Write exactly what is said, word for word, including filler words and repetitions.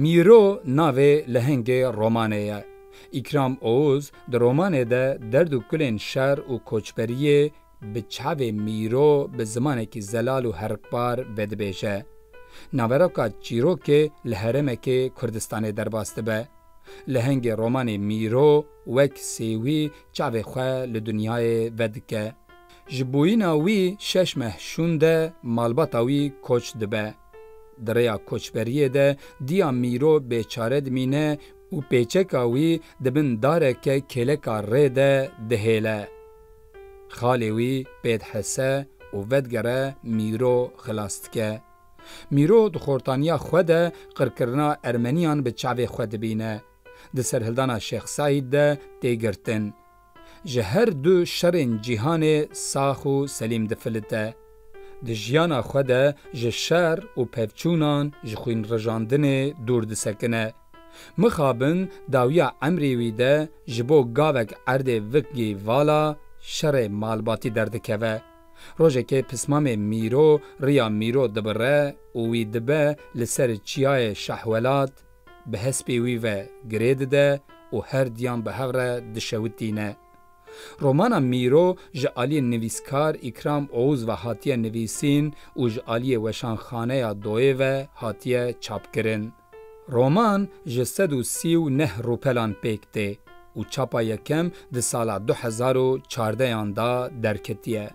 Mîro navê lehengê romanê ye. Îkram Oğuz di romanê de derd û kulên şer û koçberiyê bi çavê Mîro bi zimanekî zelal û herikbar vedibêje. Naveroka çîrokê li herêmekê Kurdistanê derbas dibe. Lehengê romanê Mîro wek sêwî çavê xwe li dinyayê vedike. Ji bûyîna wî şeş meh şûn de malbata wî koç dibe. Di rêya koçberiyê de diya Mîro bêçare dimîne û pêçeka wî di bin dareke kêleka rê de dihêle. Xalê wî pê dihese û vedigere Mîro xilas dike. Mîro di xortaniya xwe de qirkirina Ermeniyan bi çavê xwe dibîne. Di serhildana Şêx Saîd de tê girtin. Ji her du şerên cîhanê sax û selîm difilite. Di jiyana xwe de ji şer û pevçûnan, ji xwînrijandinê dûr disekine. Mixabin dawiya emrê wî de ji bo gavek erdê vikgî vala şerê malbatî derdikeve. Rojekê pismamê Mîro riya Mîro dibire û wî dibe li ser çiyayê Şahwelat, bi hespê wî ve girê dide û her diyan bi hev re dişewitîne. Romana Mîro ji aliyê nivîskar Îkram Oğuz ve hatiye nivîsîn û ji aliyê Weşanxaneya Doyê ve hatiye çapkirin. Roman ji sed û sî û neh rûpelan pêk tê û çapa yekem di sala du hezar û çardeyan de derketiye.